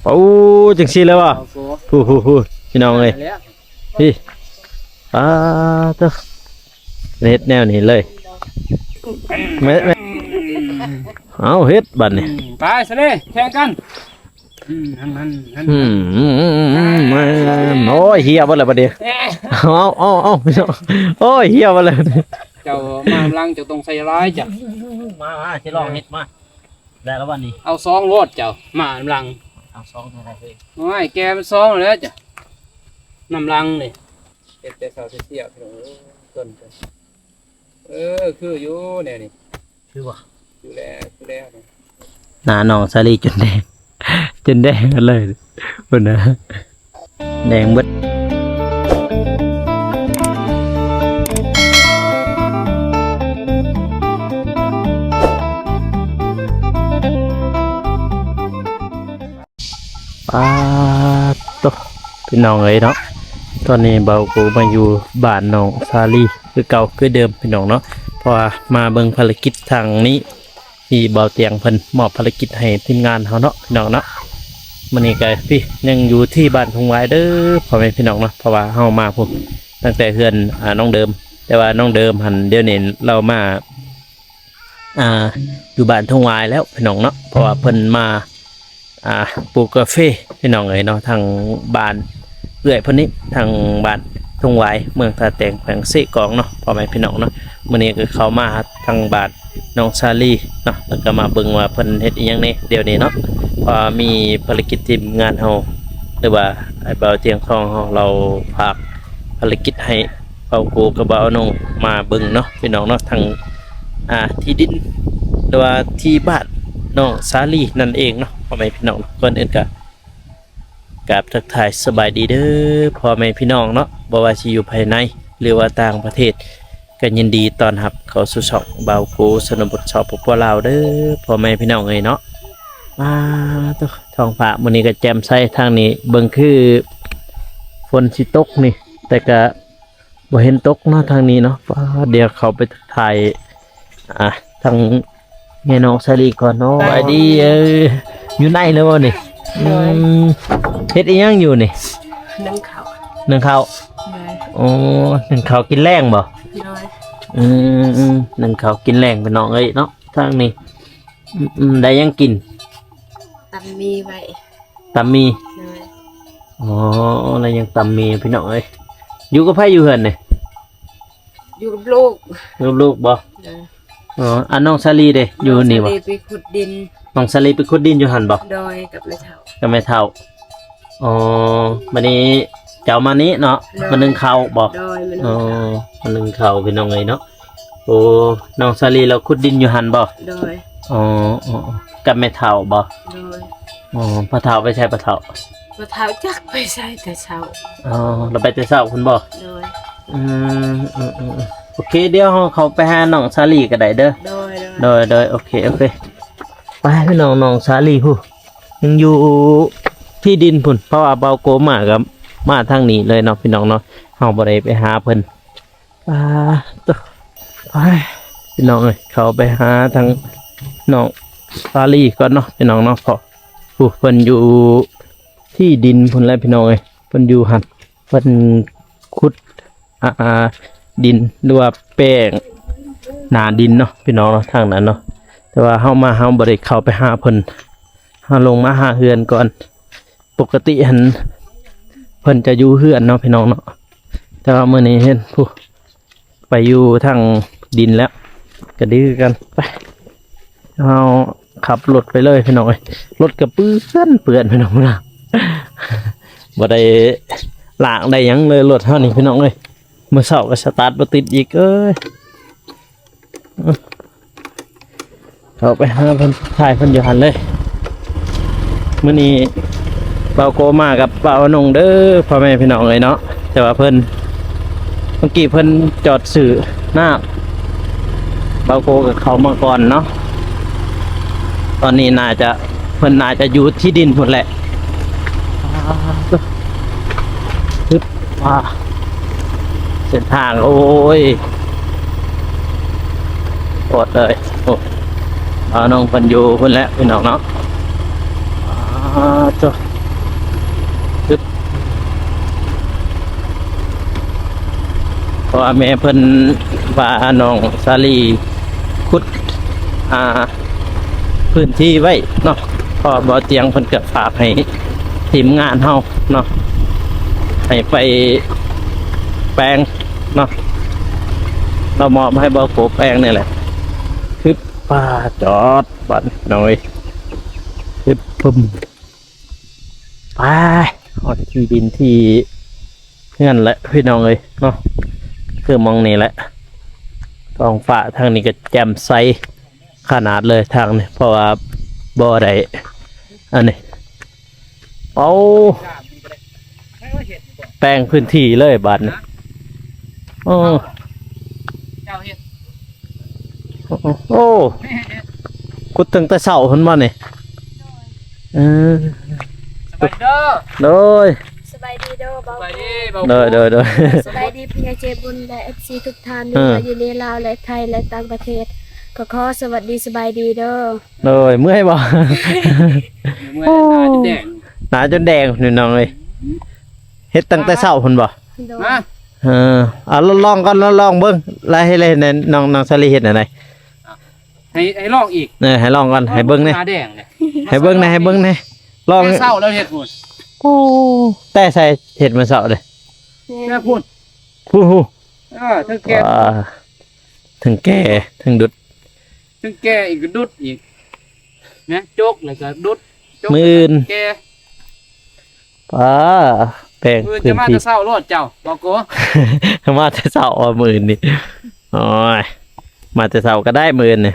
ໂອ້ ຈັ່ງຊີ້ເລີຍຫວາ? ໂອ້ໂຫ ພີ່ນ້ອງເອີຍ ໄດ້ແລ້ວ ພີ່ ປາດໂທ້ ເຮັດແນວນີ້ເລີຍ ແມ່ນ ແມ່ນ ເອົາ ເຮັດບັດນີ້ ອືມ ໄປຊະເດ້ ແຂ່ງກັນ ອືມ ນັ້ນໆ ອືມ ອືມ ໂອ້ຍ ເຫ່ຍເບິດແລ້ວບັດນີ້ ເອົາ ເອົາ ເອົາ ໂອ້ຍ ເຫ່ຍເບິດແລ້ວ ເຈົ້າມານຳຫຼັງ ເຈົ້າຕ້ອງໃສ່ຫຼາຍຈ້ະ ມາ ມາ ຊິລອງເຮັດມາ ໄດ້ແລ້ວບັດນີ້ ເອົາສອງໂລດເຈົ້າ ມານຳຫຼັງ ເອົາສອງເທົ່າໃດເອີຍ ໂອ້ຍ ແກ່ມັນສອງແລ້ວຈ້ະ ນຳຫຼັງນີ້ ເຮັດແຕ່ເຊົ້າແຕ່ສຽວ ພີ່ນ້ອງເອີຍ ຕົ້ນ ເອີ ຄືຢູ່ແນວນີ້ ຄືບໍ່? ຢູ່ແລ້ວ ຄືແລ້ວ ໜ້ານ້ອງສາລີຈົນແດງ ຈົນແດງເລີຍ ພຸ້ນນະ ແດງເບິດ ປາດໂທ້ ພີ່ນ້ອງເອີຍເນາະ ຕອນນີ້ບ່າວໂກມາຢູ່ບ້ານນ້ອງສາລີຄືເກົ່າຄືເດີມ ພີ່ນ້ອງເນາະ ເພາະວ່າມາເບິ່ງພາລະກິດທາງນີ້ ທີ່ບ່າວຕຽງເພິ່ນມອບພາລະກິດໃຫ້ທີມງານເຮົາເນາະ ພີ່ນ້ອງເນາະ ມື້ນີ້ກໍ ພີ່ ຍັງຢູ່ທີ່ບ້ານທົ່ງຫວາຍເດີ ພໍ່ແມ່ພີ່ນ້ອງເນາະ ເພາະວ່າເຮົາມາພຸ້ນ ຕັ້ງແຕ່ເຮືອນ ອາ ນ້ອງເດີມ ແຕ່ວ່ານ້ອງເດີມຫັ້ນ ດຽວນີ້ລາວມາ ອ່າ ຢູ່ບ້ານທົ່ງຫວາຍແລ້ວ ພີ່ນ້ອງເນາະ ເພາະວ່າເພິ່ນມາ ອ່າ ປູກກາເຟ ພີ່ນ້ອງເອີຍເນາະ ທາງບ້ານເອື້ອຍເພິ່ນນີ້ ທາງບ້ານທົ່ງຫວາຍ ເມືອງທ່າແຕງ ແຂວງເຊກອງເນາະ ພໍ່ແມ່ພີ່ນ້ອງເນາະ ມື້ນີ້ກໍເຂົ້າມາທາງບ້ານນ້ອງສາລີເນາະ ແລ້ວກໍມາເບິ່ງວ່າເພິ່ນເຮັດອີ່ຫຍັງແດ່ດຽວນີ້ເນາະ ເພາະວ່າມີພາລະກິດ ທີມງານເຮົາ ຫຼືວ່າອ້າຍບ່າວຕຽງຂອງເຮົາ ລາວຝາກພາລະກິດໃຫ້ ເບົາໂກກັບເບົານົງມາເບິ່ງເນາະ ພີ່ນ້ອງເນາະ ທັງ ອ່າ ທີ່ດິນ ຫຼືວ່າທີ່ບ້ານນ້ອງສາລີນັ້ນເອງເນາະ ພໍ່ແມ່ພີ່ນ້ອງ. ກ່ອນອື່ນກະກາບທັກທາຍສະບາຍດີເດີພໍ່ແມ່ພີ່ນ້ອງເນາະ ບໍ່ວ່າຊິຢູ່ພາຍໃນ ຫຼືວ່າຕ່າງປະເທດ ກໍຍິນດີຕ້ອນຮັບເຂົ້າສູ່ຊ່ອງເບົາໂກຊະນະບົດ ສປປ ລາວ ເດີພໍ່ແມ່ພີ່ນ້ອງເອີຍເນາະ. ອາ ໂທ້ ທ້ອງຟ້າມື້ນີ້ກໍແຈ່ມໃສ ທາງນີ້ເບິ່ງຄືຝົນຊິຕົກນີ້ ແຕ່ກະ ບໍ່ເຫັນຕົກເນາະທາງນີ້ເນາະ. ປ້າດ ດຽວເຂົ້າໄປທັກທາຍ ອ່າ ທາງແມ່ນ້ອງສາລີກ່ອນເນາະ. ສະບາຍດີ ເອີ ຢູ່ໃນແລ້ວບໍ່ນີ້? ໂດຍ ອືມ ເຮັດອີ່ຫຍັງຢູ່ນີ້? ໜຶ້ງເຂົ້າ ໜຶ້ງເຂົ້າ. ໂດຍ ໂອ້ ໜຶ້ງເຂົ້າກິນແລງບໍ່? ໂດຍ ອືມ ໜຶ້ງເຂົ້າກິນແລງພີ່ນ້ອງເອີຍເນາະ. ທາງນີ້ ອືມ ໄດ້ຫຍັງກິນ? ຕຳໝີ່ໄວ້ ຕຳໝີ່. ໂດຍ ອໍ ແລ້ວຍັງຕຳໝີ່ພີ່ນ້ອງເອີຍ. ຢູ່ກັບໃຜຢູ່ເຮືອນນີ້? ຢູ່ກັບລູກ ຢູ່ກັບລູກບໍ່? ໂດຍ ອໍ ອັນນ້ອງສາລີເດ ຢູ່ນີ້ບໍ່? ນ້ອງສາລີໄປຂຸດດິນ ນ້ອງສາລີໄປຂຸດດິນຢູ່ຫັ້ນບໍ່? ໂດຍ ກັບແມ່ເຖົ້າ ກັບແມ່ເຖົ້າ. ອໍ ບັດນີ້ເຈົ້າມານີ້ເນາະ ໂດຍ ມາໜຶ້ງເຂົ້າບໍ່? ໂດຍ ມາໜຶ້ງເຂົ້າ ອໍ ມາໜຶ້ງເຂົ້າພີ່ນ້ອງເອີຍເນາະ. ໂອ້ ນ້ອງສາລີລາວຂຸດດິນຢູ່ຫັ້ນບໍ່? ໂດຍ ອໍ ອໍ ກັບແມ່ເຖົ້າບໍ່? ໂດຍ ອໍ ພໍ່ເຖົ້າໄປໃສ? ພໍ່ເຖົ້າ ພໍ່ເຖົ້າຈັກໄປໃສແຕ່ເຊົ້າ. ອໍ ລາວໄປແຕ່ເຊົ້າພຸ້ນບໍ່? ໂດຍ ອືມ ອືມ ອືມ ໂອເຄ ດຽວເຮົາເຂົ້າໄປຫານ້ອງສາລີກໍໄດ້ເດີ. ໂດຍ ໂດຍ ໂດຍ ໂດຍ ໂອເຄ ໂອເຄ ໄປພີ່ນ້ອງ. ນ້ອງສາລີພຸ້ນ ຍັງຢູ່ທີ່ດິນພຸ້ນ ເພາະວ່າເບົາໂກມາກໍມາທາງນີ້ເລີຍເນາະ ພີ່ນ້ອງເນາະ. ເຮົາບໍ່ໄດ້ໄປຫາເພິ່ນ ອ່າ ໂຕ ໄປ ພີ່ນ້ອງເອີຍ ເຂົ້າໄປຫາທາງນ້ອງສາລີກ່ອນເນາະ ພີ່ນ້ອງເນາະ. ເພາະຜູ້ເພິ່ນຢູ່ທີ່ດິນພຸ້ນແຫຼະ ພີ່ນ້ອງເອີຍ ເພິ່ນຢູ່ຫັ້ນ ເພິ່ນຂຸດ ອ່າ ດິນ ຫຼືວ່າແປງໜ້າດິນເນາະ ພີ່ນ້ອງເນາະ ທາງນັ້ນເນາະ. ແຕ່ວ່າເຮົາມາ ເຮົາບໍ່ໄດ້ເຂົ້າໄປຫາເພິ່ນ ເຮົາລົງມາຫາເຮືອນກ່ອນ. ປົກກະຕິຫັ້ນເພິ່ນຈະຢູ່ເຮືອນເນາະ ພີ່ນ້ອງເນາະ. ແຕ່ວ່າມື້ນີ້ເຫັນຜູ້ໄປຢູ່ທາງດິນແລ້ວ ກະດີຄືກັນ. ໄປ ເຮົາຂັບລົດໄປເລີຍພີ່ນ້ອງເອີຍ. ລົດກະເປື້ອນ ເປື້ອນພີ່ນ້ອງເນາະ ບໍ່ໄດ້ລ້າງໄດ້ຫຍັງເລີຍລົດເຮົານີ້ ພີ່ນ້ອງເອີຍ. ມື້ເຊົ້າກໍສະຕາດບໍ່ຕິດອີກເອີຍ. ເຂົ້າໄປຫາເພິ່ນ ທາຍເພິ່ນຢູ່ຫັ້ນເລີຍ. ມື້ນີ້ເບົາໂກມາກັບເບົານົງເດີ ພໍ່ແມ່ພີ່ນ້ອງເອີຍເນາະ. ແຕ່ວ່າເພິ່ນ ເມື່ອກີ້ເພິ່ນຈອດຊື້ນ້ຳ ເບົາໂກກໍເຂົ້າມາກ່ອນເນາະ. ຕອນນີ້ໜ້າຈະ ເພິ່ນໜ້າຈະຢູ່ທີ່ດິນພຸ້ນແຫຼະ. ອາ ຮຶບ ອາ ເສັ້ນທາງ ໂອ້ຍ ໂອດເລີຍ. ໂອ້ ເອົານ້ອງເພິ່ນຢູ່ພຸ້ນແຫຼະ ພີ່ນ້ອງເນາະ. ອາ ອ່າ ໂຕ ຊຶບ ເພາະວ່າແມ່ເພິ່ນວ່ານ້ອງສາລີຂຸດ ອ່າ ພື້ນທີ່ໄວ້ເນາະ ເພາະວ່າບໍ່ຕຽງເພິ່ນກໍຝາກໃຫ້ທີມງານເຮົາເນາະ ໃຫ້ໄປແປງເນາະ ລາວມອບໃຫ້ບ່າວໂກແປງນີ້ແຫຼະ ຄື ປາ ຈອດ ບາດນີ້ນ້ອງເອີຍ ຄື ປຶ້ມ ໄປ ຮອດທີ່ດິນທີ່ເຮືອນແຫຼະພີ່ນ້ອງເອີຍເນາະ ຄືໝ່ອງນີ້ແຫຼະ ທ້ອງຟ້າທາງນີ້ກໍແຈ່ມໃສຂະໜາດເລີຍທາງນີ້ ເພາະວ່າບໍ່ໄດ້ ອັນນີ້ ເອົາ ແປງພື້ນທີ່ເລີຍບາດນີ້ ໂອ້ ເຈົ້າເຮັດ ໂອ້ ໂອ້ ຂຸດຕັ້ງແຕ່ເຊົ້າພຸ້ນບໍ່ນີ້? ເອີ ສະບາຍດີເດີ ໂດຍ ສະບາຍດີເດີ ສະບາຍດີ ໂດຍ ໂດຍ ໂດຍ ສະບາຍດີຜູ້ໃຫຍ່ໃຈບຸນ ແລະ ເອັຟຊີທຸກທ່ານ ເອີ ທີ່ວ່າຢູ່ໃນລາວ ແລະ ໄທ ແລະ ຕ່າງປະເທດ ກໍຂໍສະຫວັດດີສະບາຍດີເດີ. ໂດຍ ເມື່ອຍບໍ່? ເມື່ອຍ ໜ້າຈົນແດງ ໜ້າຈົນແດງພີ່ນ້ອງເອີຍ ເຮັດຕັ້ງແຕ່ເຊົ້າພຸ້ນບໍ່? ໂດຍ ມາ ເອີ ເອົາລອງກ່ອນ ລອງເບິ່ງ ລະເຮັດ ລະເຮັດ ນ້ອງ ນ້ອງສາລີເຮັດແນວໃດ? ໃຫ້ ໃຫ້ລອງອີກ ເອີ ໃຫ້ລອງກ່ອນ ໃຫ້ເບິ່ງແດ່ ໜ້າແດງເດ້ ໃຫ້ເບິ່ງແດ່ ໃຫ້ເບິ່ງແດ່ ລອງ ແຕ່ເຊົ້າແລ້ວເຮັດພຸ້ນ ໂອ້ ແຕ່ໃສເຮັດມື້ເຊົ້າເດ້? ແຕ່ພຸ້ນ ຜູ້ ຜູ້ ເອີ ເທິງແກ່ ອ່າ ເທິງແກ່ ເທິງດຸດ ເທິງແກ່ອີກກໍດຸດອີກ ແມ່ນ ຈົກແລ້ວກໍດຸດ ຈົກ ມື້ອື່ນ ແລ້ວກໍແກ່ ປ້າ ແປງ ມື້ອື່ນ ພື້ນທີ່ ຈະມາແຕ່ເຊົ້າໂລດເຈົ້າ ບອກໂກ ມາແຕ່ເຊົ້າວ່າມື້ອື່ນນີ້ ໂອ້ຍ ມາແຕ່ເຊົ້າກໍໄດ້ມື້ອື່ນນີ້.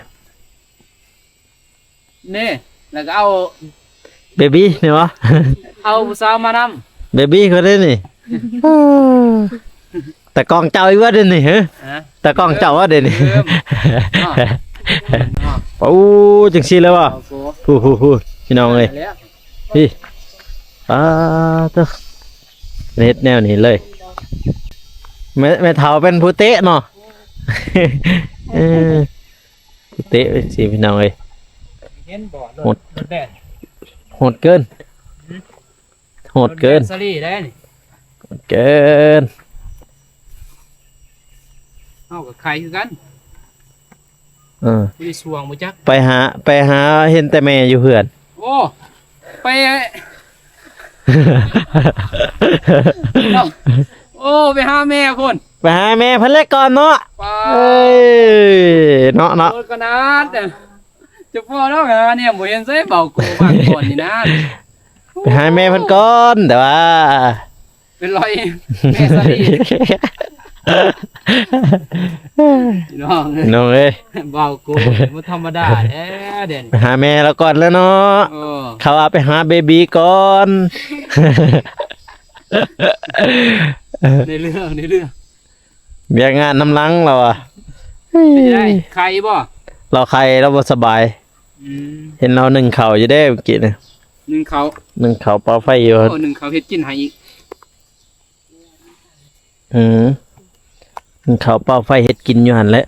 ນີ້ ແລ້ວກໍເອົາເບບີນີ້ຫວາ? ເອົາຜູ້ສາວມານຳ ເບບີຄົນນີ້ນີ້ ຕາກ້ອງເຈົ້າອີກວ່າເດນີ້ ຮະ? ຕາກ້ອງເຈົ້າວ່າເດນີ້ ເອີ ເອີ ເນາະ ໂອ້ ຈັ່ງຊີ້ເລີຍຫວາ? ໂອ້ໂຫ ຜູ້ ຜູ້ ຜູ້ ພີ່ນ້ອງເອີຍ ແລ້ວ ພີ່ ປາໂຕ ເຮັດແນວນີ້ເລີຍ ແມ່ ແມ່ເຖົ້າເປັນຜູ້ເຕະເນາະ ເອີ ເຕະຈັ່ງຊີ້ພີ່ນ້ອງເອີຍ ເຫັນບໍ່ ໂຫດ ລົດແລ່ນ ໂຫດເກີນ ໂຫດເກີນ ລົດແລ່ນສາລີໄດ໋ນີ້ ໂຫດເກີນ ເຮົາກໍໄຄຄືກັນ ເອີ ບໍ່ໄດ້ຊ່ວງບໍ່ຈັກ ໄປຫາ ໄປຫາເຫັນແຕ່ແມ່ຢູ່ເຮືອນ ໂອ້ ໄປ ໂອ້ ໄປຫາແມ່ພຸ້ນ ໄປຫາແມ່ເພິ່ນແລ້ວກ່ອນເນາະ ປາ ເອີຍ ເນາະ ເນາະ ໂອ້ຍ ຂະໜາດ ຈະພໍແລ້ວຫາແນວບໍ່ເຫັນໃສ ເບົາໂກມາກ່ອນນີ້ນາ ໄປຫາແມ່ເພິ່ນກ່ອນ ແຕ່ວ່າ ເປັນລອຍແມ່ສາລີ ພີ່ນ້ອງເອີຍ ນ້ອງເອີຍ ເບົາໂກບໍ່ທຳມະດາແທ້ເດນີ້ ໄປຫາແມ່ລາວກ່ອນແລ້ວເນາະ ເອີ ເຂົາວ່າໄປຫາເບບີກ່ອນ ໃນເລື່ອງ ໃນເລື່ອງ ວຽກງານນຳຫຼັງລາວວ່າ ເປັນຈັ່ງໃດ ໄຄບໍ່? ລາວໄຄ ລາວບໍ່ສະບາຍ ອືມ ເຫັນລາວໜຶ້ງເຂົ້າຢູ່ເດ້ມື້ກີ້ນີ້ ໜຶ້ງເຂົ້າ ໜຶ້ງເຂົ້າເປົ່າໄຟຢູ່ ໂອ້ ໜຶ້ງເຂົ້າເຮັດກິນໃຫ້ອີກ ອືມ ໜຶ້ງເຂົ້າເປົ່າໄຟເຮັດກິນຢູ່ຫັ້ນແຫຼະ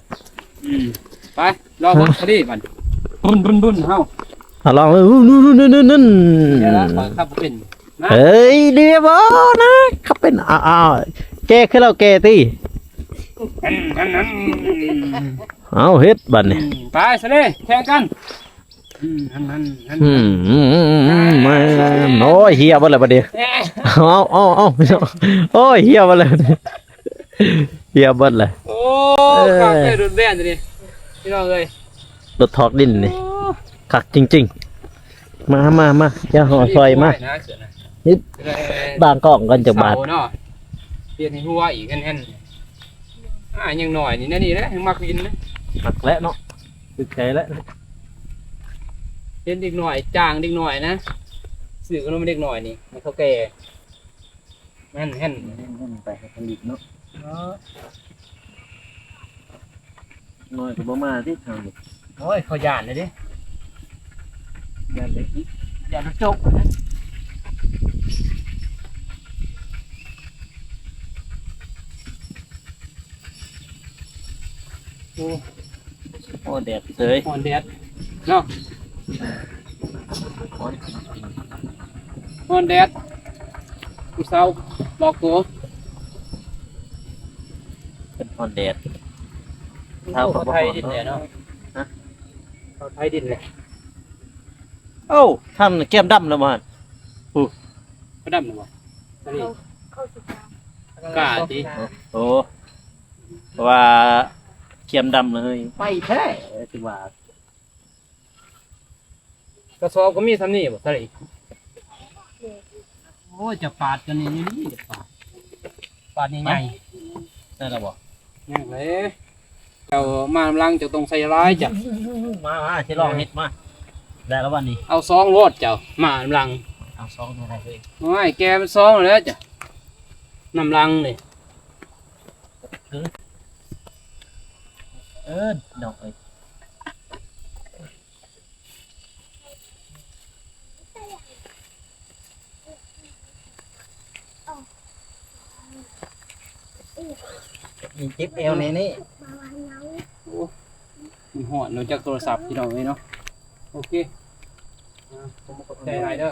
ອືມ ໄປ ລອງເບິ່ງ ອືມ ພໍດີບັດ ບຸນໆໆ ເຮົາ ອ່ະ ລອງເບິ່ງ ເອີຍ ດຽວລະ ຂ້ອຍຂັບບໍ່ເປັນ ເອີຍ ດຽວບໍ່ນະ ຂັບເປັນ ອ້າວ ແກ່ຄືລາວແກ່ຕິ ເອົ້າ ເຮັດບັດນີ້ ອືມ ໄປຊະເລີຍ ແຂ່ງກັນ ອືມ ອືມ ອືມ ແມ່ນ ໂອ້ຍ ເຫ່ຍເບິດແລ້ວບັດນີ້ ເອົ້າ ເອົາ ເອົາ ໂອ້ຍ ເຫ່ຍເບິດແລ້ວ ເຫ່ຍເບິດແລ້ວ ໂອ້ ເອີ ຄັກແທ້ ລົດແລ່ນຕົວນີ້ ພີ່ນ້ອງເອີຍ ລົດຖອກດິນນີ້ ໂອ້ ຄັກຈິງໆ ມາ ມາ ມາ ຢ່າຫໍ່ຊ່ອຍມາ ນີ້ ບາງກ້ອງກັນຈັກບາດ ເສົາເນາະ ປ່ຽນໃຫ້ຫົວອີກ ແມ່ນໆ ອ່າ ຍັງໜ້ອຍນີ້ ແນວນີ້ແຫຼະ ຍັງມັກຫຼິ້ນນະ ມັກແຫຼະເນາະ ຖືກໃຈແຫຼະ ເຫັນເດັກນ້ອຍ ຈ້າງເດັກນ້ອຍນະ ຊື້ຂະໜົມໃຫ້ເດັກນ້ອຍນີ້ ໃຫ້ເຖົ້າແກ່ ແມ່ນ ແມ່ນ ແມ່ນ ແມ່ນ ໄປໃຫ້ຜະລິດເນາະ ເນາະ ນ້ອຍກໍບໍ່ມາຕິທາງນີ້ ໂອ້ຍ ເຂົາຢ້ານເລີຍເດ້ ຢ້ານເລີຍ ຢ້ານມັນຈົກ ໂອ້ ໂອ້ ແດດເຊີຍ ຮ້ອນແດດເນາະ ຮ້ອນຈິງ ຮ້ອນແດດ ຜູ້ສາວບອກໂກ ເປັນຮ້ອນແດດ ເຮົາກໍບໍ່ຮ້ອນເນາະ ໄທດິນແຫຼະເນາະ ຮະ ເຂົາໄທດິນແຫຼະ ໂອ້ ທ່ານແກ້ມດຳແລ້ວບໍ່ຫັ້ນ ຜູ້ ເຂົາດຳແລ້ວບໍ່ ອັນນີ້ ເຂົາ ເຂົາຊິກາ ກາຕິ ໂອ້ ເພາະວ່າແກ້ມດຳເລີຍ ໄປແທ້ ຖືວ່າ ກະສອບກໍມີສ່ຳນີ້ບໍ່ ສາລີ? ໂອ້ຍ ຈະປາດກັນນີ້ ນີ້ປາດ ປາດໃຫຍ່ໆ ໄດ້ແລ້ວບໍ່? ຍັງເລີຍ ເຈົ້າມານຳຫຼັງ ເຈົ້າຕ້ອງໃສ່ຫຼາຍຈ້ະ ມາ ມາ ຊິລອງເຮັດມາ ໄດ້ແລ້ວບັດນີ້ ເອົາສອງໂລດເຈົ້າ ມານຳຫຼັງ ເອົາສອງເທົ່າໃດເອີຍ? ໂອ້ຍ ແກມັນສອງແລ້ວຈ້ະ ນຳຫຼັງນີ້ ເອີ ເອີ ນ້ອງເອີຍ. ເຈັບແອວແນ່ນີ້ ໂອ້ ມັນຮ້ອນເນາະ ຈາກໂທລະສັບ ພີ່ນ້ອງເອີຍເນາະ ໂອເຄ ອ່າ ຂອບໃຈຫຼາຍເດີ.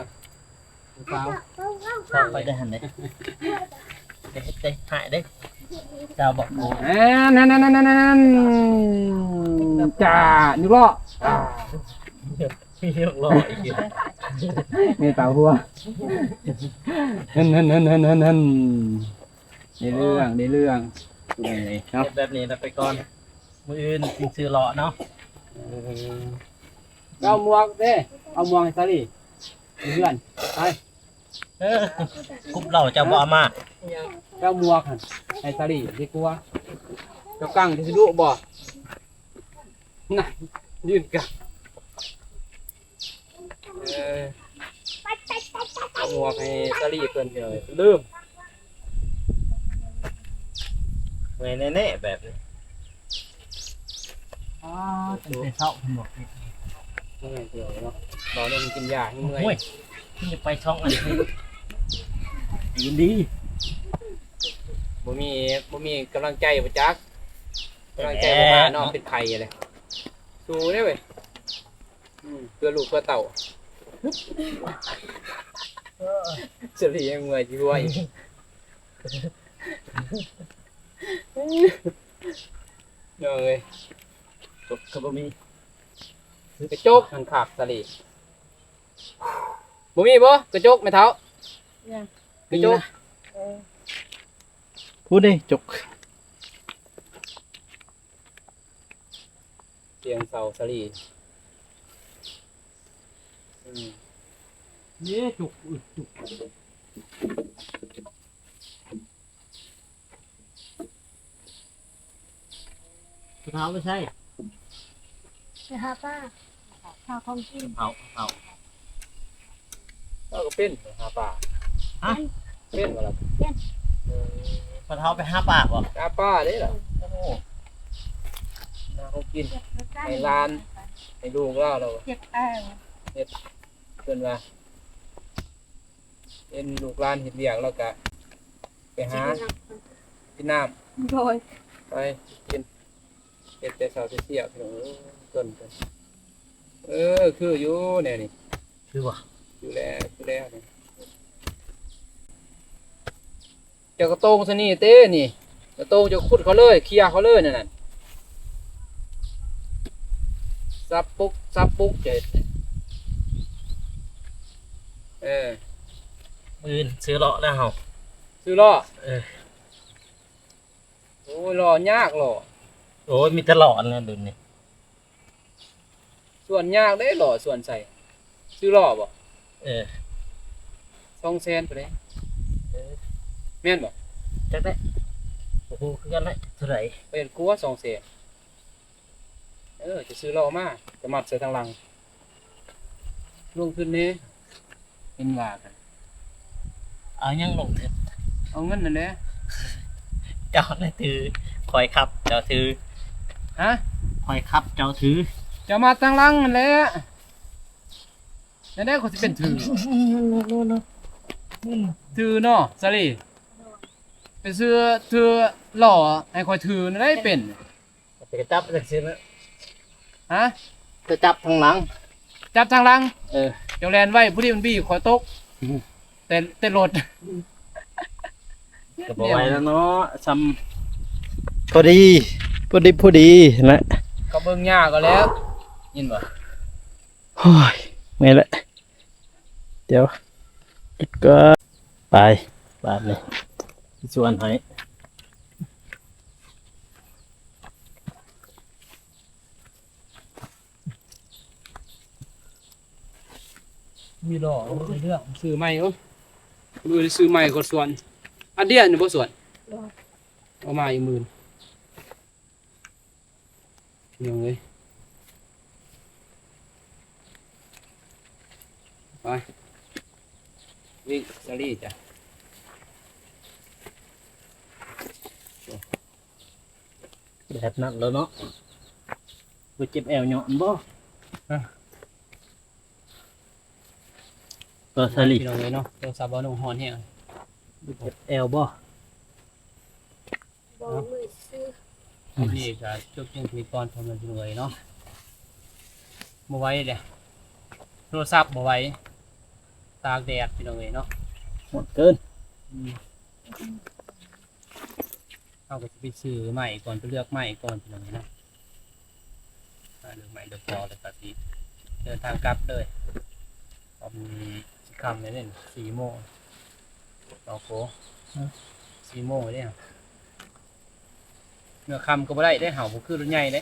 ສາວ ສາວໄປໄດ້ຫັ້ນເດ້ ໄດ້ ໄດ້ຫາຍເດ້ ສາວບອກໂກ ນັ້ນໆໆໆໆ ຈ້າ ຍົກລໍ້ ອ່າ ຍົກລໍ້ອີກ ເມຕາຫົວ ເຮີ້ນໆໆໆໆ ໄດ້ເລື່ອງ ໄດ້ເລື່ອງ ເນາະ ເຮັດແບບນີ້ລະໄປກ່ອນ ມື້ອື່ນຈຶ່ງຊື້ລໍ້ເນາະ ເອີ ເອົາໝວກເດ້ ເອົາໝວກໃຫ້ສາລີ ຢູ່ເຮືອນ ໄປ ເອີ ກຸບເຫຼົ້າເຈົ້າບໍ່ເອົາມາ ເຈົ້າໝວກຫັ້ນໃຫ້ສາລີດີກວ່າ ເຈົ້າກັງຊິດຸບໍ່ ນະ ຢືນກັງ ເອີ ເອົາໝວກໃຫ້ສາລີເພິ່ນ ເອີ ລືມ ເມື່ອຍແນ່ໆແບບນີ້ ອໍ ຕັ້ງແຕ່ເຊົ້າເພິ່ນບອກ ເມື່ອຍເດີເນາະ ບໍ່ໄດ້ກິນຢາແຮງເມື່ອຍ ໂອ້ຍ ມັນຈະໄປຊ່ອງອັນນີ້ ດີ ບໍ່ມີ ບໍ່ມີກຳລັງໃຈບໍ່ຈັກ ກຳລັງໃຈບໍ່ມາເນາະ ເປັນໄຂ້ເລີຍ ສູ້ເດ້ເວີຍ ອືມ ເພື່ອລູກເພື່ອເຕົ້າ ສາລີຍັງເມື່ອຍຊິຫົວອີກ ນ້ອງເອີຍ ກະບໍ່ມີ ກະຈົກຫັ້ນຄັກສາລີ ບໍ່ມີບໍ່ ກະຈົກແມ່ເຖົ້າ ຍັງ ກະຈົກ ເອີ ພຸ້ນເດ້ຈົກ ຕຽງເສົາສາລີ ອືມ ເດ້ ຈຸກ ອຶ ຈຸກ ຜູ້ເຖົ້າໄປໃສ? ໄປຫາປາ ຫາຂອງກິນ ເຖົ້າ ເຖົ້າ ເຮົາກໍເປັນຫາປາ ຮະ ເປັນ ເປັນບໍ່ລະ? ເປັນ ເອີ ພໍ່ເຖົ້າໄປຫາປາບໍ່? ຫາປາເດ້ລະ ໂອ້ ຫາຂອງກິນ ໃຫ້ຫຼານ ໃຫ້ລູກລາວລະ ເຮັດ ເຮັດ ເພິ່ນວ່າ ເຫັນລູກຫຼານເຮັດວຽກ ລາວກະໄປຫາກິນນ້ຳ ໂດຍ ໄປກິນ ເຮັດແຕ່ເຊົ້າແຕ່ສຽວ ພີ່ນ້ອງເອີຍ ຕົ້ນ ເອີ ຄືຢູ່ແນວນີ້ ຄືບໍ່? ຢູ່ແລ້ວ ຄືແລ້ວນີ້ ເຈົ້າກະໂຕ່ງຊະນີ້ເຕ້ນີ້ ກະໂຕ່ງເຈົ້າຂຸດເຂົາເລີຍ ເຄຍເຂົາເລີຍນັ້ນນະ ສັບປຸກ ສັບປຸກ ເຈົ້າເຮັດ ເອີ ມື້ອື່ນຊື້ເລາະແລ້ວເຮົາ ຊື້ເລາະ ເອີ ໂອ້ຍ ເລາະຍາກເລາະ ໂອ້ຍ ມີແຕ່ເລາະອັນນັ້ນເດີນີ້ ສວນຍາກເດ້ ເລາະສວນໃສ່ ຊື້ເລາະບໍ່? ເອີ ສອງແສນພຸ້ນເດ້ ເອີ ແມ່ນບໍ່? ຈັກແຫຼະ ບໍ່ຮູ້ຄືກັນແຫຼະ ເທົ່າໃດ ເປັນກວ່າສອງແສນ ເອີ ຈະຊື້ເລາະມາ ຈະມັດໃສ່ທາງຫຼັງ ລົງທຶນແດ່ ເຫັນວ່າກັນ ເອົາຫຍັງລົງທຶນ? ເອົາເງິນນັ້ນແຫຼະ ເຈົ້ານະຖື ຂ້ອຍຂັບ ເຈົ້າຖື ຮະ? ຂ້ອຍຂັບ ເຈົ້າຖື ເຈົ້າມາທາງຫຼັງຫັ້ນແຫຼະ ແນວໃດຂ້ອຍຊິເປັນຖື ຖືເນາະ ສາລີ ໄປຊື້ຖືຫຼໍ່ໃຫ້ຂ້ອຍຖືແນວໃດເປັນ? ໄປຈັບຈັ່ງຊີ້ນະ ຮະ? ໄປຈັບທາງຫຼັງ ຈັບທາງຫຼັງ ເອີ ເຈົ້າແລ່ນໄວ ຜູ້ທີ່ມັນບີຂ້ອຍຕົກ ອື ແຕ່ ແຕ່ລົດ ກໍບໍ່ໄຫວແລ້ວເນາະ ຊ່ຳພໍດີ ພໍດີ ພໍດີນະ ກໍເບິ່ງຫຍ້າກໍແລ້ວ ຍິນບໍ່? ໂອ້ຍ ເມື່ອຍແຫຼະ ດຽວ ກໍ ໄປ ບາດນີ້ ສວນໃຫ້. ມີລໍ້ເລື່ອງຊື້ໃໝ່ ໂອ້ຍ ມື້ນີ້ຊື້ໃໝ່ກໍສວນ ອັນດຽວນີ້ບໍ່ສວນ ເອົາມາອີກໝື່ນ ພີ່ນ້ອງເອີຍ ໄປ ວິງສາລີຈ້ະ. ແບບນັ້ນແລ້ວເນາະ ບໍ່ເຈັບແອວຍ້ອນບໍ່? ຮະ ກໍສາລີ ພີ່ນ້ອງເອີຍເນາະ ໂທລະສັບບໍ່ນຸ່ງຮ້ອນແຮງ ບໍ່ເຈັບແອວບໍ່? ບໍ່ ເນາະ ເມື່ອຍຊື່ ຄລິບນີ້ກໍຈົບພຽງເທົ່ານີ້ກ່ອນ ພໍ່ແມ່ພີ່ນ້ອງເອີຍເນາະ ບໍ່ໄຫວເດ້ ໂທລະສັບບໍ່ໄຫວ ຕາກແດດ ພີ່ນ້ອງເອີຍເນາະ ຮ້ອນເກີນ ອືມ. ເຮົາກໍຊິໄປຊື້ໄມ້ກ່ອນ ໄປເລືອກໄມ້ກ່ອນ ພີ່ນ້ອງເອີຍເນາະ ເລືອກໄມ້ເລືອກຕອ ແລ້ວກໍຊິເດີນທາງກັບເລີຍ ເພາະມັນຊິຄ່ຳແລ້ວເດ້ ສີ່ໂມງ ເອົາໂກ ຮະ ສີ່ໂມງເດ້ ເມື່ອຄ່ຳກໍບໍ່ໄດ້ເດ້ ເຮົາບໍ່ຄືລົດໃຫຍ່ເດ້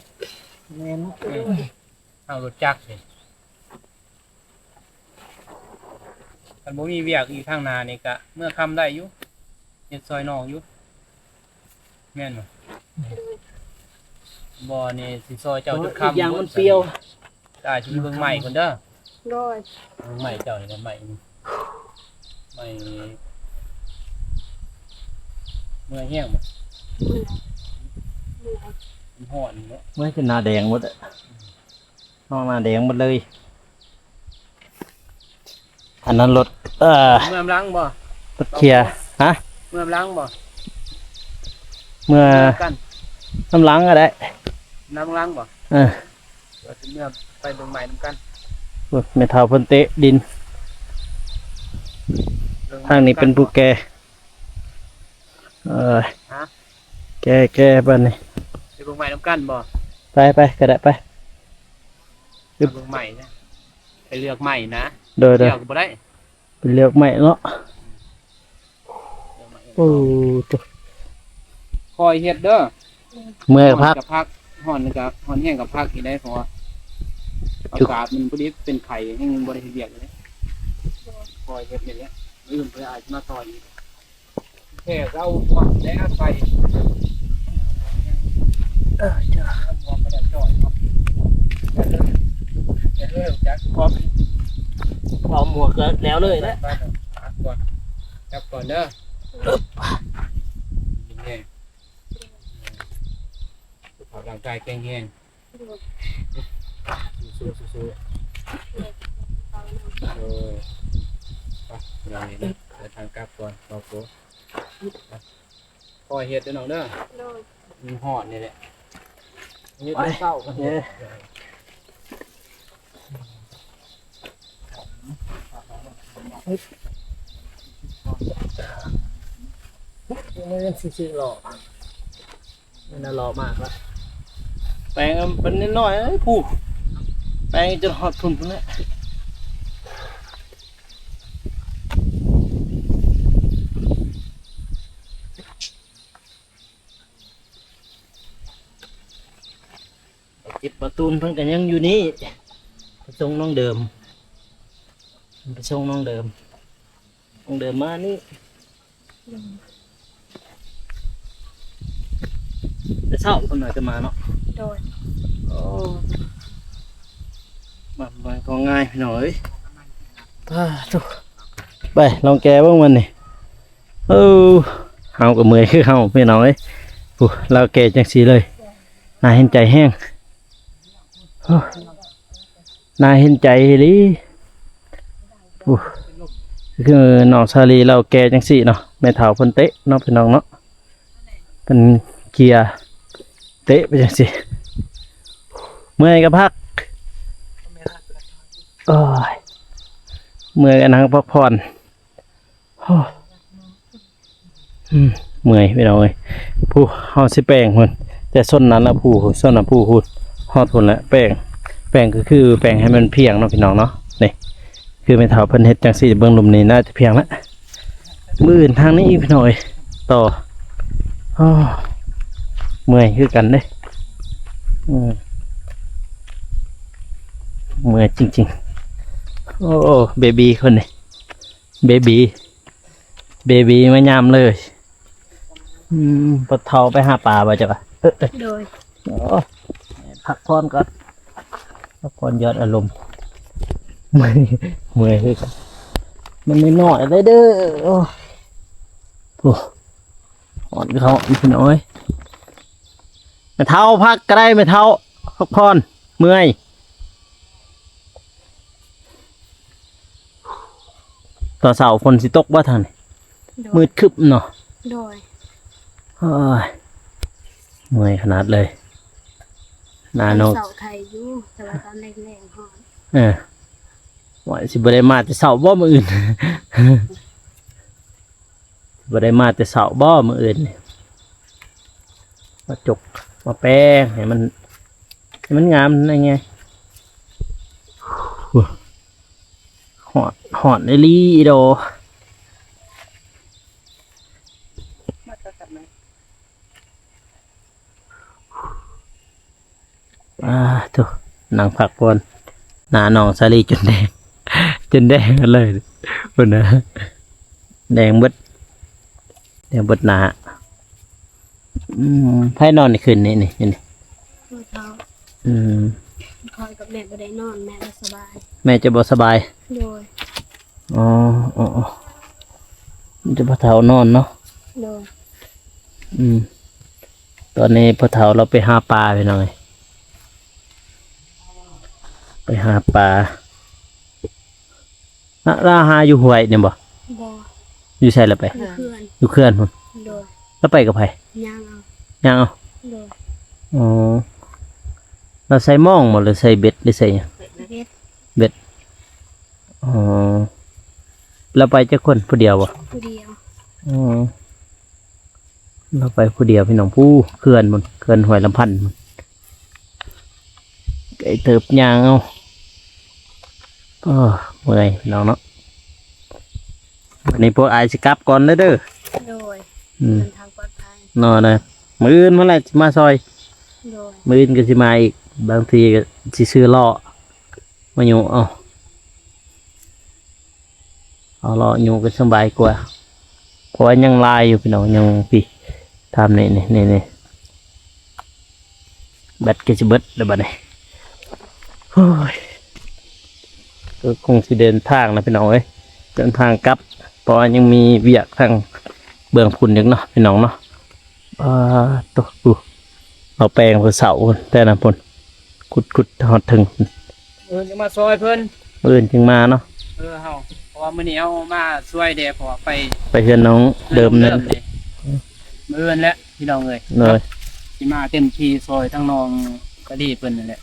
ແມ່ນ ເອີ ເຮົາລົດຈັກເດ້. ຄັນບໍ່ມີວຽກອີກທາງໜ້ານີ້ກະເມືອຄ່ຳໄດ້ຢູ່ ເຮັດຊ່ອຍນ້ອງຢູ່ ແມ່ນບໍ່? ບໍ່ນີ້ຊິຊ່ອຍເຈົ້າຈົນຄ່ຳ ອີກຢ່າງມັນປ່ຽວ ຕາຊິໄປເບິ່ງໄມ້ກ່ອນເດີ ໂດຍ ເບິ່ງໄມ້ເຈົ້ານີ້ ໄມ້ ໄມ້ ເມື່ອຍແຮງບໍ່? ເມື່ອຍ ມັນຮ້ອນເນາະ ເມື່ອຍຈົນໜ້າແດງໝົດ ນ້ອງໜ້າແດງໝົດເລີຍ ອັນນັ້ນລົດ ເອີ ເມືອນຳຫຼັງບໍ່? ລົດເຄຍ ຮະ? ເມືອນຳຫຼັງບໍ່? ເມືອນຳກັນ ນຳຫຼັງກໍໄດ້ ນຳຫຼັງບໍ່? ເອີ ເຮົາຊິເມືອໄປເບິ່ງໄມ້ນຳກັນ ໂອ້ຍ ແມ່ເຖົ້າເພິ່ນເຕະດິນ ເບິ່ງໄມ້ນຳກັນ ທາງນີ້ເປັນຜູ້ແກ່ ເອີຍ ຮະ? ແກ່ ແກ່ບາດນີ້ ໄປເບິ່ງໄມ້ນຳກັນບໍ່? ໄປ ໄປກໍໄດ້ ໄປ ໄປເບິ່ງໄມ້ນະ ໄປເລືອກໄມ້ນະ ໂດຍ ໂດຍ ແລ້ວກໍບໍ່ໄດ້ ໄປເລືອກໄມ້ເນາະ ເລືອກໄມ້ ໂອ້ ໂຕ ຄ່ອຍເຮັດເດີ ເມື່ອຍກໍພັກ ຮ້ອນກໍພັກ ຮ້ອນແຮງກໍພັກອີກໄດ໋ ເພາະວ່າອາກາດມັນພໍດີເປັນໄຂ້ ແຮງບໍ່ໄດ້ເຮັດວຽກເລີຍ ຄ່ອຍເຮັດນີ້ແຫຼະ ມື້ອື່ນເພິ່ນອາດຊິມາຊ່ອຍອີກ. ແຂກເຮົາພວກແລ້ວໄປ ເອີ ຈ້າ ເອົາໝວກໄປແລ້ວຈ່ອຍເນາະ ເອົາໝວກແລ້ວເລີຍແຫຼະ ຈັບກ່ອນ ຈັບກ່ອນເດີ ເອີ ສຸຂະພາບຮ່າງກາຍແຂງແຮງ. ໂດຍ ສູ້ໆ ໂດຍ ໄປ ເດີນທາງກັບກ່ອນ ເອົາໂຕ ຄ່ອຍເຮັດເດີນ້ອງເດີ ໂດຍ ມັນຮ້ອນນີ້ແຫຼະ ເຮັດແຕ່ເຊົ້າ ໄປ ເຮັດ ເອີ ມັນຊິຊິເລາະ ມັນເລາະມາກລະ ແປງເປັນນ້ອຍໆ ເອີຍ ຜູ້ ແປງຈົນຮອດພຸ້ນພຸ້ນແຫຼະ ເກັບປາຕູນເພິ່ນກໍຍັງຢູ່ນີ້ ໄປສົ່ງນ້ອງເດີມ ໄປສົ່ງນ້ອງເດີມ ນ້ອງເດີມມານີ້ ແຕ່ເຊົ້າເພິ່ນວ່າຈະມາເນາະ ໂດຍ ໂອ້ ມາ ມາກໍງ່າຍພີ່ນ້ອງເອີຍ ປາໂທ້ ໄປລອງແກ່ເບິ່ງມັນນີ້ ເອີ ເຮົາກໍເມື່ອຍຄືເຮົາພີ່ນ້ອງເອີຍ ຜູ້ ລາວແກ່ຈັ່ງຊີ້ເລີຍ ໜ້າເຫັນໃຈແຮງ ໂອ້ ໜ້າເຫັນໃຈອີ່ຫຼີ ໂອ້ ຄືນ້ອງສາລີລາວແກ່ຈັ່ງຊີ້ເນາະ ແມ່ເຖົ້າເພິ່ນເຕະເນາະ ພີ່ນ້ອງເນາະ ເພິ່ນເຄຍເຕະໄປຈັ່ງຊີ້ ເມື່ອຍກໍພັກ ໂອ້ຍ ເມື່ອຍກໍນັ່ງພັກຜ່ອນ. ໂອ້ ອືມ ເມື່ອຍພີ່ນ້ອງເອີຍ. ຜູ້ ເຮົາຊິແປງພຸ້ນ ແຕ່ສົ້ນນັ້ນລະຜູ້ ສົ້ນນັ້ນຜູ້ພຸ້ນ ຮອດພຸ້ນແຫຼະ. ແປງ ແປງກໍຄືແປງໃຫ້ມັນພຽງເນາະພີ່ນ້ອງເນາະ. ນີ້ ຄືແມ່ເຖົ້າເພິ່ນເຮັດຈັ່ງຊີ້ ເບິ່ງລຸ່ມນີ້ໜ້າຈະພຽງລະ. ມື້ອື່ນທາງນີ້ອີກພີ່ນ້ອງເອີຍ ຕໍ່. ໂອ້ ເມື່ອຍຄືກັນເດ້. ອືມ ເມື່ອຍຈິງໆ. ໂອ້ ເບບີຄົນນີ້ ເບບີ ເບບີມາຍາມເລີຍ. ອືມ ພໍ່ເຖົ້າໄປຫາປາບໍ່ເຈົ້າ? ເອີ ໂດຍ. ໂອ້ ພັກຜ່ອນກ່ອນ ພັກຜ່ອນຢອດອາລົມ. ເມື່ອຍ ເມື່ອຍຄືກັນ ມັນນ້ອຍໆເດ້. ໂອ້ ໂອ້ ຮ້ອນເຂົ້າພີ່ນ້ອງເອີຍ. ແມ່ເຖົ້າພັກກໍໄດ້ ແມ່ເຖົ້າພັກຜ່ອນ ເມື່ອຍ. ຕອນເຊົ້າຝົນຊິຕົກບໍ່ທາງນີ້? ໂດຍ. ມືດຄຶ້ມເນາະ. ໂດຍ. ໂອ້ຍ ເມື່ອຍຂະໜາດເລີຍ. ໜ້ານ້ອງ ຕອນເຊົ້າໄຄຢູ່ ແຕ່ວ່າຕອນແລງໆຮ້ອນ. ເອີ ວ່າຊິບໍ່ໄດ້ມາແຕ່ເຊົ້າບໍ່ມື້ອື່ນ? ບໍ່ໄດ້ມາແຕ່ເຊົ້າບໍ່ມື້ອື່ນນີ້? ມາຈົກມາແປງໃຫ້ມັນ ໃຫ້ມັນງາມນັ້ນໄງ. ໂອ້ ຮ້ອນ ຮ້ອນອີ່ຫຼີໂດ. ມາແຕ່ກັບແມ່. ອາ ໂທ້ ນັ່ງພັກຜ່ອນ ໜ້ານ້ອງສາລີຈົນແດງ ຈົນແດງເລີຍພຸ້ນນະ. ແດງເບິດ ແດງເບິດໜ້າ. ອືມ ໃຜນອນໃນຄືນນີ້ນີ້? ນີ້ ພໍ່ເຖົ້າ. ອືມ ຂ້ອຍກັບແມ່ບໍ່ໄດ້ນອນ ແມ່ບໍ່ສະບາຍ. ແມ່ຈະບໍ່ສະບາຍ? ໂດຍ. ອໍ ອໍ ອໍ ມີແຕ່ພໍ່ເຖົ້ານອນເນາະ? ໂດຍ. ອືມ ຕອນນີ້ພໍ່ເຖົ້າລາວໄປຫາປາພີ່ນ້ອງເອີຍ ໄປຫາປາ. ລາວຫາຢູ່ຫ້ວຍນີ້ບໍ່? ບໍ່. ຢູ່ໃສລາວໄປ? ຢູ່ເຂື່ອນ ຢູ່ເຂື່ອນພຸ້ນ. ໂດຍ. ລາວໄປກັບໃຜ? ຍ່າງເອົາ. ຍ່າງເອົາ? ໂດຍ. ອໍ ລາວໃສ່ມອງບໍ່ ຫຼືໃສ່ເບັດ ຫຼືໃສ່ຫຍັງ? ເບັດ. ເບັດ. ອໍ ລາວໄປຈັກຄົນ? ຜູ້ດຽວບໍ່? ຜູ້ດຽວ. ອໍ ລາວໄປຜູ້ດຽວພີ່ນ້ອງ. ຜູ້ ເຂື່ອນພຸ້ນ ເຂື່ອນຫ້ວຍລຳພັນພຸ້ນ. ໄກເຕີບ ຍ່າງເອົາ. ໂອ້ ເມື່ອຍພີ່ນ້ອງເນາະ. ວັນນີ້ພວກອ້າຍຊິກັບກ່ອນເດີ. ໂດຍ. ອືມ ເດີນທາງປອດໄພເນາະ. ມື້ອື່ນພຸ້ນແຫຼະຊິມາຊ່ອຍ. ໂດຍ. ມື້ອື່ນກໍຊິມາອີກ ບາງທີກໍຊິຊື້ລໍ້ມາຍົກເອົາ. ເອົາເລາະຢູ່ກໍສະບາຍກວ່າ ເພາະວ່າຍັງຫຼາຍຢູ່ພີ່ນ້ອງ. ຍັງພີ້ ທາມນີ້ ນີ້ ນີ້ ນີ້ ແບັດກໍຊິເບິດແລ້ວບັດນີ້. ໂອ້ຍ ກໍຄົງຊິເດີນທາງນະພີ່ນ້ອງເອີຍ ເດີນທາງກັບ ເພາະວ່າຍັງມີວຽກທາງເບື້ອງພຸ້ນອີກເນາະພີ່ນ້ອງເນາະ. ປາດໂທ້ ຜູ້ ເອົາແປງຜູ້ເຖົ້າພຸ້ນ ແຕ່ນັ້ນພຸ້ນ ຂຸດໆຮອດເທິງພຸ້ນ. ມື້ອື່ນຈຶ່ງມາຊ່ອຍເພິ່ນ ມື້ອື່ນຈຶ່ງມາເນາະ. ເອີ ເຮົາ ເພາະວ່າມື້ນີ້ເຮົາມາຊ່ວຍແດ່ ເພາະວ່າໄປ ໄປເຮືອນນ້ອງເດີມນັ້ນ. ມື້ອື່ນແຫຼະພີ່ນ້ອງເອີຍ. ໂດຍ. ຊິມາເຕັມທີ່ຊ່ອຍທັງນ້ອງກະດີເພິ່ນນັ້ນແຫຼະ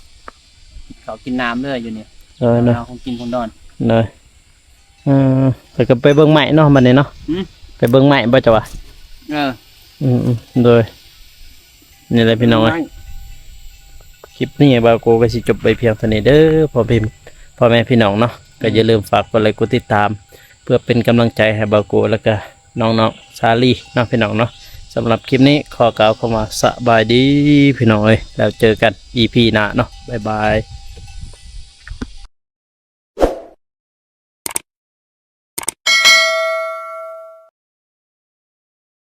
ກິນເຂົ້າກິນນ້ຳເລີຍຢູ່ນີ້. ໂດຍ ໂດຍ. ເອົາຂອງກິນຂອງດອນ. ໂດຍ. ເອີ ແລ້ວກໍໄປເບິ່ງໄມ້ເນາະບັດນີ້ເນາະ. ຫື? ໄປເບິ່ງໄມ້ບໍ່ເຈົ້າວ່າ? ເອີ ອືມໆ ໂດຍ. ນີ້ແຫຼະພີ່ນ້ອງເອີຍ ຄລິບນີ້ບ່າວໂກກໍຊິຈົບໄວ້ພຽງເທົ່ານີ້ເດີ ພໍ່ແມ່ ພໍ່ແມ່ພີ່ນ້ອງເນາະ. ກໍຢ່າລືມຝາກກົດໄລກົດຕິດຕາມ ເພື່ອເປັນກຳລັງໃຈໃຫ້ບ່າວໂກ ແລ້ວກໍນ້ອງໆ ສາລີເນາະພີ່ນ້ອງເນາະ. ສຳລັບຄລິບນີ້ຂໍກ່າວຄຳວ່າສະບາຍດີພີ່ນ້ອງເອີຍ ແລ້ວເຈີກັນອີພີໜ້າເນາະ. ບາຍບາຍ.